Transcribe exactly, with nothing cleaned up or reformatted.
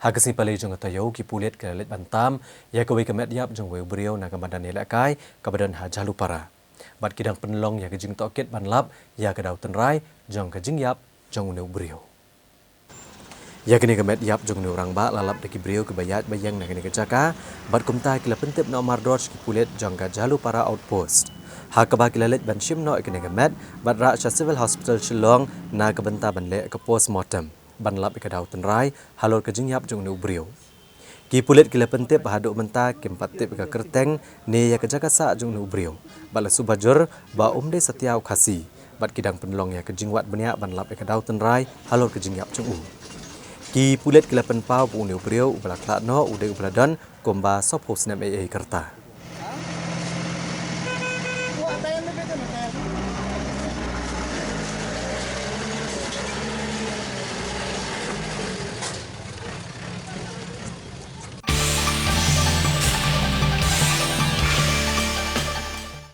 Ha ka sngi palei jong ka taïew, ki pulit ki la leit ban tam ïa kawei ka met ïap jong uwei u briew na ka madan ïalehkai kaba don ha Jhalupara. Bad ki dang pynlong ïa ka jingtohkit ban lap ïa ka daw tynrai jong ka jingïap jong une u briew. Ïa kane ka met ïap jong une u rangbah la lap da ki briew kiba ïaid ba ïeng na kane ka jaka, bad kumta ki la pyntip noh mardor sha ki pulit jong ka Jhalupara Outpost. Ha kaba ki la leit ban shim noh ïa kane ka met bad rah sha Civil Hospital Shillong na ka bynta ban leh ka postmortem ban lap ïa ka daw tynrai halor ka jingïap jong une u briew. Ki pulit ki la pyntip ba haduh mynta kim pat tip ïa ka kyrteng ne ïa ka jaka sah jong une u briew, bad la shu bajur ba um dei satia u Khasi, bad ki dang pynlong ïa ka jingwad bniah ban lap ïa ka daw tynrai halor ka jingïap jong u. Ki pulit ki la pynpaw ba une u briew uba la khlad noh u dei uba la don kumba sawphew snem ei ei ka rta.